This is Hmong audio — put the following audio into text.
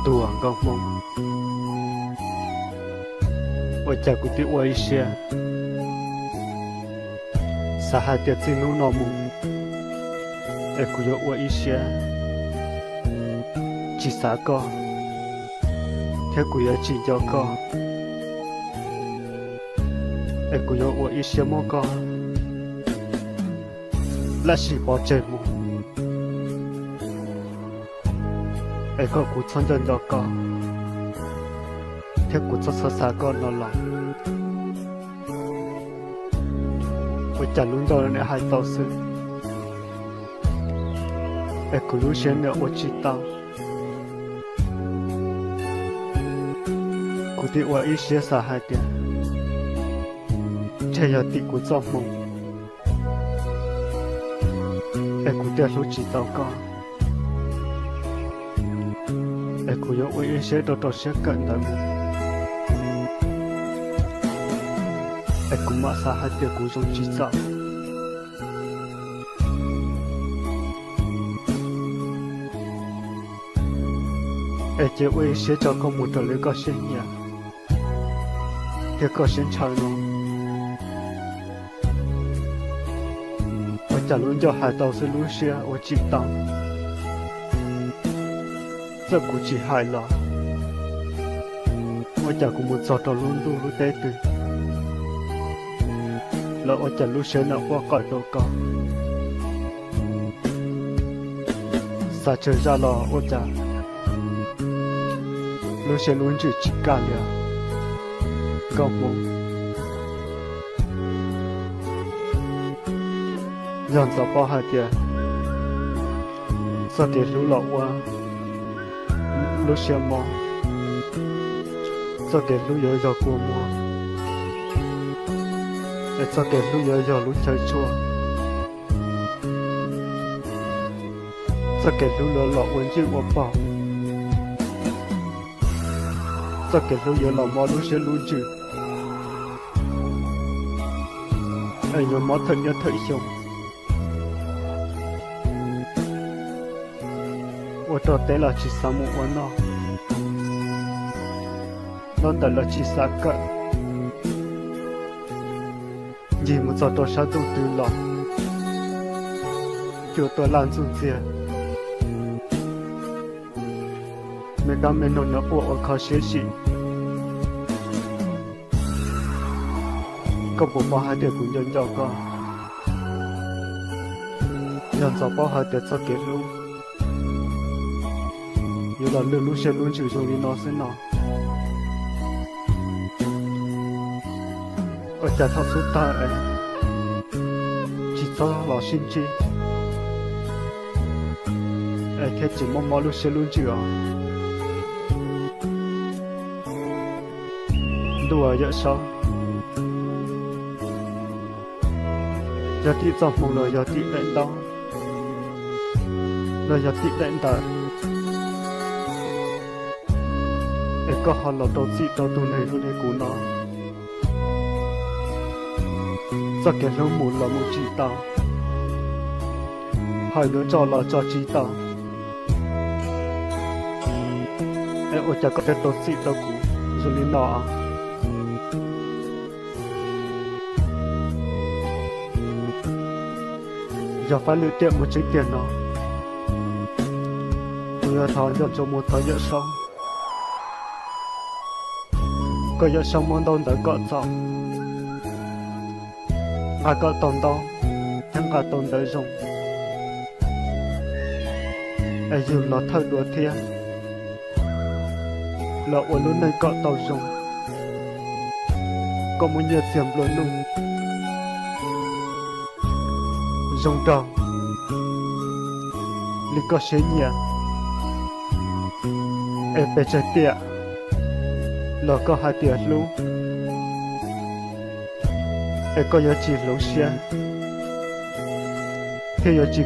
Tuag nkauj Hmoob, ua cas kuv twb ua ib siab xav hais tias txij hnub no mus es kuv yuav ua ib siab tsis xav koj, thiab kuv yuav tsis nco koj, es kuv yuav ua ib siab muab koj lab sim pov tseg mus, es kom kuv txhob nco nco koj, thiab kuv txhob xav xav koj no los. Ua cas lub ncauj niam hais tau xwb es kuv lub siab niam ua tsis tau. Kuv twb ua ib siab xav hais tias ntshe yog tim kuv txoj hmoo es kuv thiaj hlub tsis tau koj, es kuv yuav ua ib siab rau rau siab kawm ntawv mus, es kuv mam xav hais tias kuv zoo tsis txaus. Es cia ua ib siab tso koj mus raws li koj siab nyiam thiab koj siab ntshaw no. Ua cas lub ncauj hais tau xwb lub siab ua tsis tau. Txawm kuv tsis hais los ua cas kuv mus txog rau lub ntuj lub teb twg los ua cas lub siab niam quaj qawm rau koj. Xav tsawg zaj los ua cas lub siab lub ntsws tsis kaj li nkauj Hmoob. Yog ntxov paub hais tias txoj kev hlub los ua lub siab mob, txoj kev hlub yuav yog kua muag, es txoj kev hlub yuav yog lub chaw tshuaj, txoj kev hlub yuav los ua ncwj ua pog, txoj kev hlub yuav los mob lub siab lub ntsws, es yuav mob thawm niaj thawm xyoo. Ua rau teb los tsis xav mus ua noj, ntaub ntawv los tsis xav kawm, ncig mus txog rau sab ntuj twg los cua tuaj laj ntxuj ntxiag. Me kab me noog no quaj ua kho siab sim. Koj puas paub hais tias kuv nco nco koj? Yog ntxov paub hais tias txoj kev hlub yuav los lwj lub siab lub ntsws zoo li no xwb no, ua cas thaum xub thawj es tsis txhob los sib ntsib es thiaj tsis mob mob lub siab lub ntsws os? Ntuj aw Yawm Saub, yog tim txoj hmoo los yog tim daim ntaub los yog tim daim ntawv es koj ho los rau txim rau tus neeg zoo li kuv no? Txoj kev hlub mus los mus tsis tau, hawm yuav tso los tso tsis tau, es ua cas koj thiaj rau txim rau kuv zoo li no? Yog fab lwm tiam mus tseeb tiag no, kuv yuav thov nco ntsoov mus thov Yawm Saub, kom Yawm Saub muab ntaub ntawv kom txaus, nqa kom tau ntaub thiab nqa tau ntawv zoo, es yug los thawj dua thiab los ua lub neej kom tau zoo, kom muaj nyiaj txiag nplua nuj zoo nraug li koj siab nyiam, es pes tsawg tiam los koj hais tias hlub, es koj yuav tsis hloov siab thiab yuav tsis